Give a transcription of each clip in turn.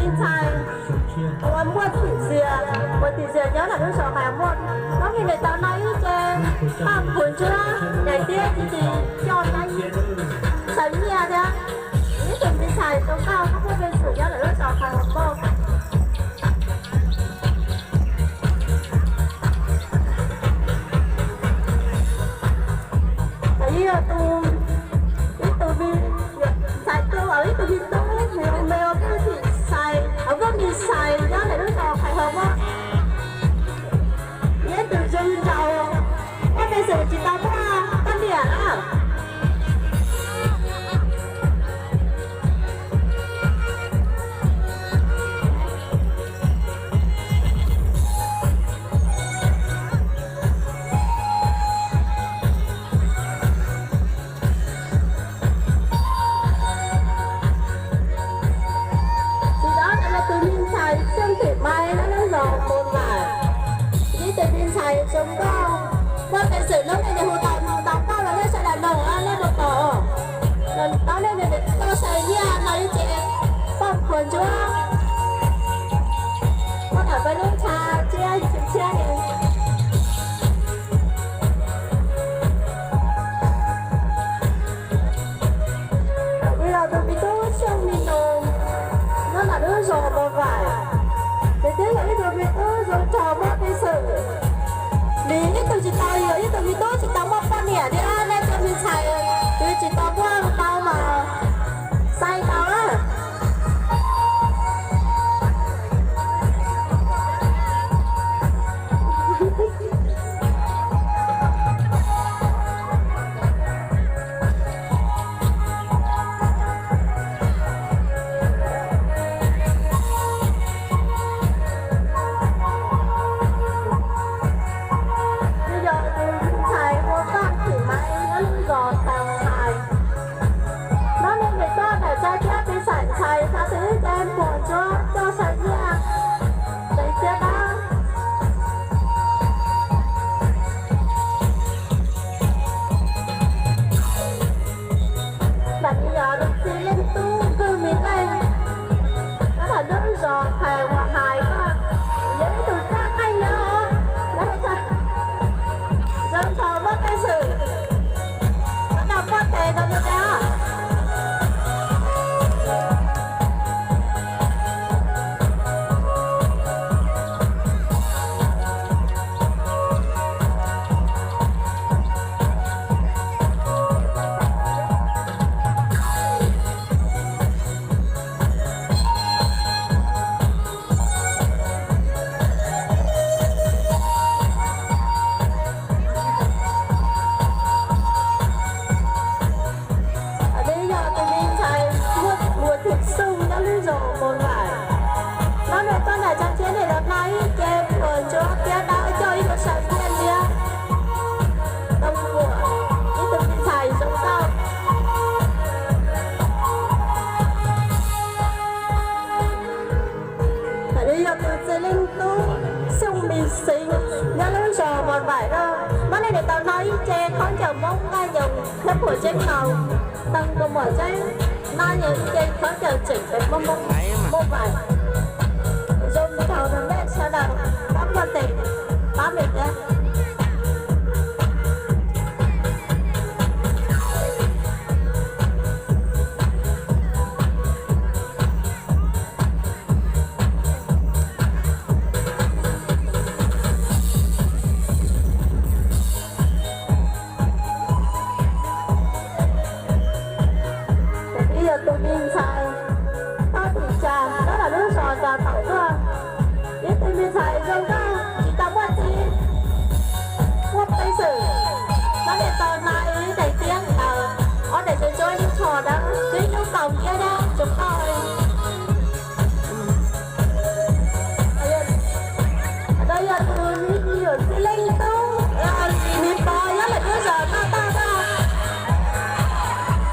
Ntxhais uas muaj txim txiaj, muaj txim txiaj nyob ntawm lub zos Qhais Hauv Muaj, hnub no nws tau noj ib ce paj nphuas ntsuab daim tiab ci ci coj nyob xaws nyiaj thiab. Ib tug me ntxhais zoo nkauj muaj peev xwm nyob ntawm lub zos Qhais Hauv Muaj. Yog tus, ib tug me ntxhais tub, ib tug me tub, nws me ua phooj ywg Xais, ua phooj ywg Xais nyob ntawm lub zos Qhais Hauv Muaj. Yog ib tug zoo nraug, muaj peev xwm tsis tau muaj poj niam na. Tus no yog tus me ntxhais Xyooj Tim Maiv nyob lub zos Moos Vais. Ib tug me ntxhais zoo nkauj, muaj peev xwm hnub no nws hu tau ntau nkauj rau nej sawv daws mloog, nej puas pom? Hnub no nws tau xaws nyiaj noj ib ce paj nphuas ntsuab, muab nram peb lub tshav tsiab tshiab li. Yog tus me tub Xyooj Me Noos nyob ntawm lub zos Moos Vais, nws twb yog ib tug me tub zoo nraug muaj peev xwm. Nws ib tug tsis tau, yog ib tug me tub tsis tau muaj poj niam thiab, nej cov me ntxhais twb tsis tau muaj tau mas xaiv tau na. Nws yog tus ntxhais hu Xyooj Tim Maiv nyob lub zos Tau Hais. Hnub no nws tuaj ntawm txag thiab tiv xais ntxhais, xaws tau ib ce paj nphuas ntsuab coj xaws nyiaj, txaus ntshai dab. Ntawm no yog tus txiv leej tub Nkauj Mis Leej, nyob ntawm lub zos Phais Huas Hais, yog ib tug txaj qeej nyob, zoo nraug muaj peev xwm, noj noj pob tes rau nws dab. Nws yog tus me ntxhais muaj tus xum nyob lub zos Moos Vais. Hnub no tuaj ntawm txag thiab tiv xais ntxhais, noj ib ce paj nphuas ntsuab thiab dab, coj ib co xaws nyiaj liab tau muaj ib tug me ntxhais zoo nkauj. Ntawm no yog tus txiv leej tub Xyooj Me Xeev nyob lub zos Moos Vais no. Hnub no nws tau noj ib ce khaub ncaws Moob Nqaij Nyoos thiab phuam tseeb nkaus, tau nkaus phuam tseeb, noj yog ib ce khaub ncaws tseem cev Moob Vais. Zoo nraug rau nej sawv daws pab muaj tes pab nws thiab. Ntawm no yog tus me ntxhais Thoj Tim Tsa nyob ntawm lub zos Tsa Thaum tuaj. Ib tug me ntxhais zoo nkauj tsis tau muaj txiv, muaj peev xwm, hnub no tau noj ib daim tiab ntawd, ob daim tiab ntsuab ib tsho dab, twb hnub kaus ntiab dab zoo nkauj li. No yog tus me nyuam txiv leej tub Lis Lis Pov nyob ntawm lub zos Toj Toj tuaj.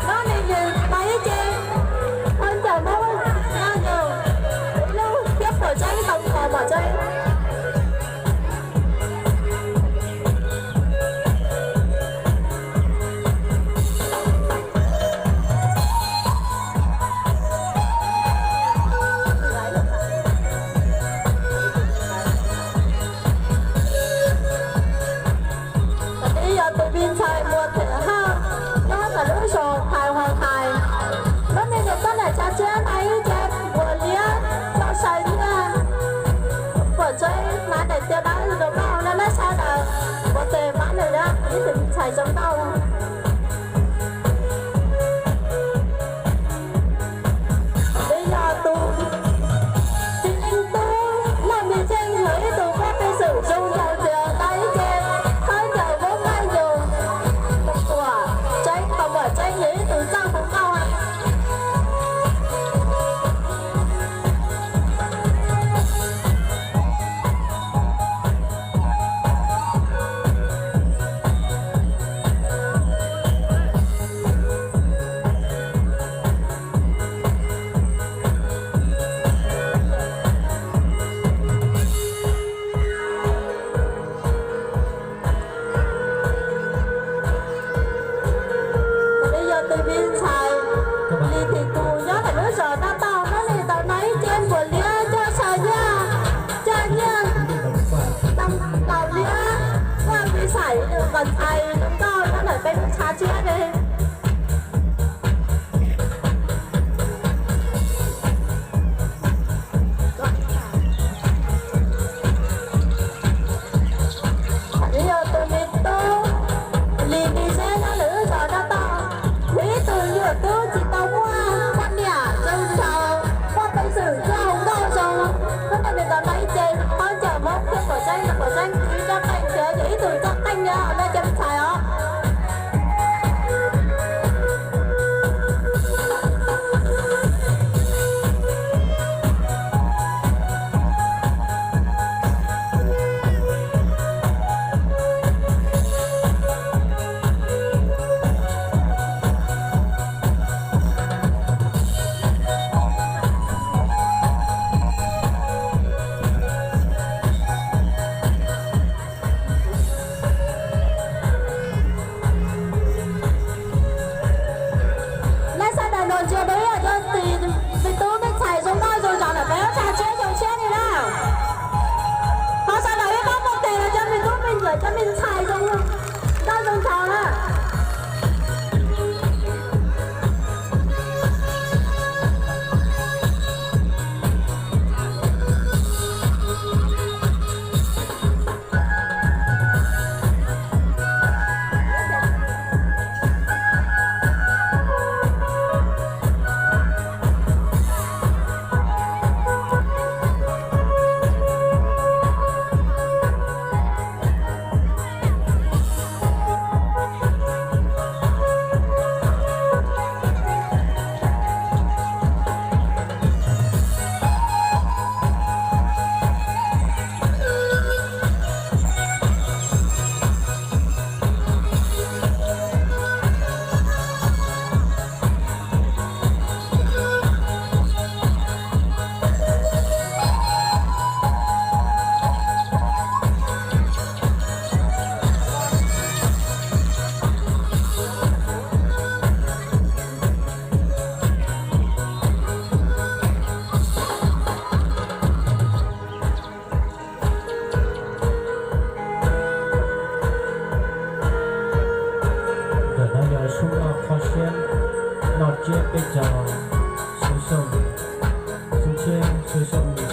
Hnub no nws tau ib ce khaub ncaws Moob Nqaij Nyoos, ib lub thiab phuam tseeb tau nkaus phuam tseeb. Zoo nkauj. Twb yog tus txiv neej tub Lauj Mis Xeeb yog ib tug muaj peev xwm zoo nraug tiag, tau ib ce khaub ncaws muab nqaij ncaws, tus tuam tseeb, tus tuam tseeb yog ib tug txawj hu nkauj. Li yog tus me ntxhais Lis Tim Tus nyob ntawm lub zos Naj Toj, nws tau noj ib ce npuas liab coj xya nyiaj, coj nyiaj tau liab, coj me ntxhais, tus ntxhais zoo nkauj nyob ntawm peb lub tshav tshiab ne. Yog tus me tub Lis Mis Xeeb nyob lwm zos Naj Toj, yog ib tug me nyuam tub tsis tau muaj poj niam zoo nraug, muaj peev xwm txawj hu nkauj zoo, hnub no nws tau noj ib ce khaub ncaws Hmoob thiab tuam tseeb, tuam tseeb kwv tsob qeej, yog ib tug txawj qeej nyob lawv cov me ntxhais os. Lawv sawv daws los ntsia dua ib yam cov txiv, me tub me ntxhais zoo nkauj zoo nraug ntawm peb lub tshav tshiab zoo siab li na. Thov sawv daws ib kob muaj tes los cov me tub me nyuam cov me ntxhais zoo nkauj zoo nraug na. Ntawm no yog sub noj qhov siab, noj tsiab peb caug, xyoo xyoo, xyoo tshiab xyoo xyoo